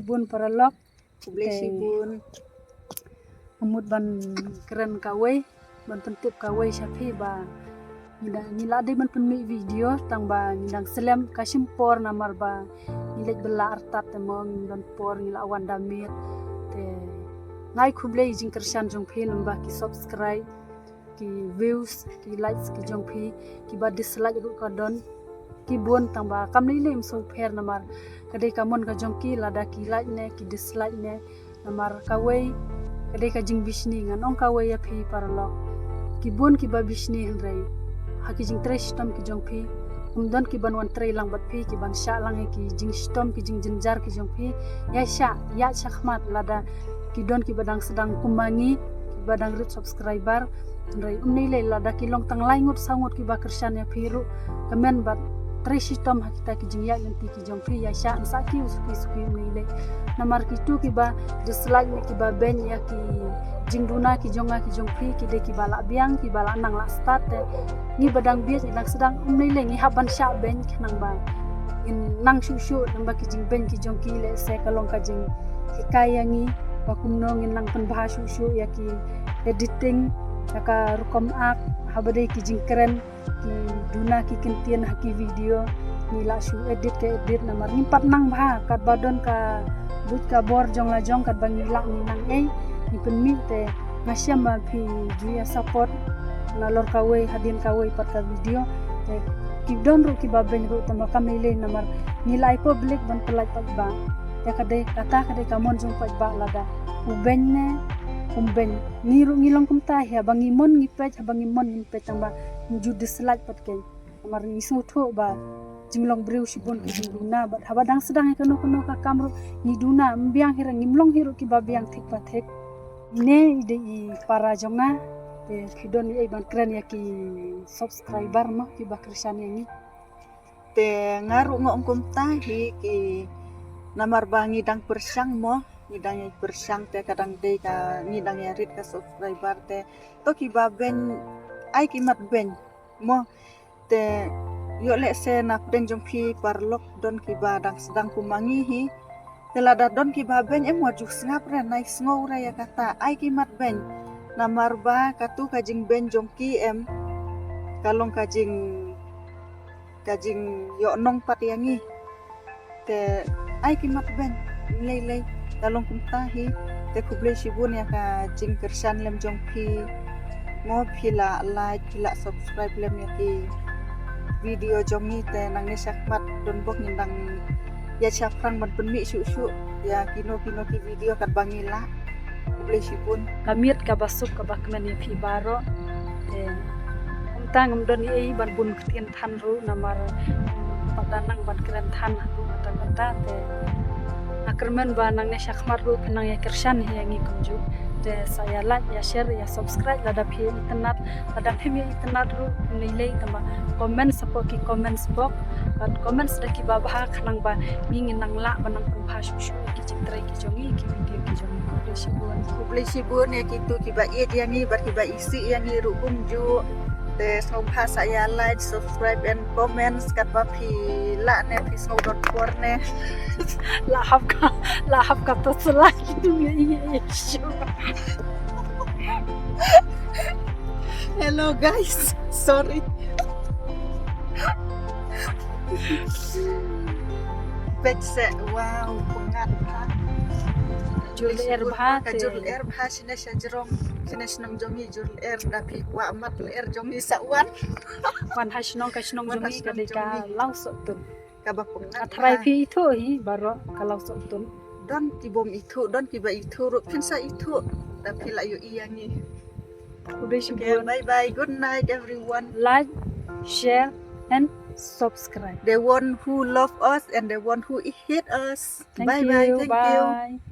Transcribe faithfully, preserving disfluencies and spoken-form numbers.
Bun paralok. Khublei shibun. Nga mut ban kren kawei, ban pyntip kawei sha phi ba ngi la dei ban pynmih video tang ba ngi dang slem ka shim por namar ba ngi leit bylla artat te mo ngi don por ngi la wan da miet. Te nga ai khublei jingkyrshan jong phi lem ba ki subscribe, ki views, ki likes ki jong phi, kiba dislike ruh ka don. Ki bun tang ba kam lei lei ym sngewpher namar ka dei ka mon ka jong ki, lada ki like ne ki dislike ne namar kawei ka dei ka jingbishni. Ngan ong kawei ïa phi paralok, ki bun kiba bishni hynrei ha ki jingtrei shitom ki jong phi ym don kiban wan trei lang bad phi, kiban shah lang ïa ki jingshitom ki jingjynjar ki jong phi. Ïa shah, ïa shah khmat lada ki don kiba dang sdang kum ma ngi kiba dang rit subscriber. Hynrei ym lei lei lada ki long tang lai ngut saw ngut kiba kyrshan ïa phi ruh, kmen bad trei shitom ha kita ki jingïaid lynti ki jong phi. Ïa shah, ym sah kiew suki suki, ym lei lei. Namar kitu kiba dislike ne kiba beiñ ïa ki jingduna ki jong nga ki jong phi, ki dei kiba lah biang, kiba lah nang lah stad. Te ngi ba dang bieit ngi dang sdang, ym lei lei ngi hap ban shah beiñ khnang ba ngin nang shuh shuh, namar ki jingbeiñ ki jong ki lehse ka long ka jinghikai ïa ngi ba kumno ngin nang pynbha shuh shuh ïa ki editing, ïa ka rukom ak, haba dei ki jingkren, ki duna ki kyntien ha ki video, ngi lah shu edit ka edit namar ngim pat nang bha. Katba don ka buit ka bor jong la jong, katba ngi lah ngi nang ei, ngi pynmih. Te nga shem ba phi ju ïa support nalor kawei hadien kawei pat ka video. Te ki don ruh kiba beiñ ruh, tang ba kam lei lei namar ngi la ai public ban pyllait paidbah. Te ka dei kata, ka dei ka mon jong paidbah lada u beiñ ne um beiñ. Ngi ruh ngi long kumta hi, haba ngi mon ngi peit, haba ngi mon ngim peit, tang ba ngi ju dislike pat kein. Namar ngi sngewthuh ba jinglong briew shibun ki jingduna bad haba dang sdang ïa kano kano ka kam ruh ngi duna, ym biang hi ruh, ngim long hi ruh kiba biang thik pa thik. Ine i dei i para jong nga. Te phi don ei ban kren ïa ki subscriber mo kiba kyrshan ïa ngi? Te nga ruh nga ong kumta hi ki, namar ba ngi dang pyrshang mo, ngi dang ïa pyrshang te ka dang dei ka, ngi dang ïa rit ka subscriber. Te to kiba beiñ ai ki mat beiñ mo. Te ïoh lehse na pdeng jong phi paralok don kiba dang sdang kum ma ngi hi. Te lada don kiba beiñ, em wat ju sngap re, nai sngew re ïa kata, ai ki mat beiñ. Namar ba katu ka jingbeiñ jong ki em ka long ka jing, ka jingïohnong pat ïa ngi. Te ai ki mat beiñ, ym lei lei. Ka long kumta hi. Te khublei shibun ïa ka jingkyrshan lem jong phi. Mo phi la like, phi la subscribe lem ïa ki video jong ngi, te nangne shakhmat don bok ngin dang ïa shaphrang ban pynmih shuh shuh ïa kino kino ki video katba ngi lah. Khublei shibun. Ka miet kaba suk kaba kmen ïa phi baroh. Te kumta ngam don ei ban bun ktien than ruh namar pat da nang ban kren than haduh katta katta. Te nga kyrmen ba nangne shakhmat ruh phin nang ïa kyrshan hi ïa ngi kumjuh. Te sa ïa like, ïa share, ïa subscribe lada phi ïa itynnad, lada phim ïa itynnad ruh ym lei lei, tang ba comment hapoh ki comments box bad comment da kiba bha khnang ba ngi ngin nang lah ban nang pynbha shuh shuh ïa ki jingtrei ki jong ngi, ki video ki jong ngi. Khublei shibun. Khublei shibun ïa kitu kiba ïeit ïa ngi bad kiba isih ïa ngi ruh kumjuh. Te sngewbha sa ïa like, subscribe and comments katba phi lah ne phi sngew don por ne. La hap ka, la hap ka to sla kitu ngi. Hello guys, sorry. Peit se, wow, pyngngad bha. Jur lyer bha. Ka jur lyer bha shane sha jrong, shane shnong jong ngi jur lyer, da phi kwah mat lyer jong ngi sa wan. Wan ha shnong, ka shnong jong ngi ka dei ka Lawsohtun. Kaba pyngngad. Nga tharai phi ithuh hi baroh ka Lawsohtun. Don ki bym ithuh, don kiba ithuh ruh, phin sa ithuh da phi la ïohi ïa ngi. Khublei shibun. Okay, bye bye. Good night everyone. Like, share and subscribe. The one who love us and the one who hate us. Bye bye. Thank you.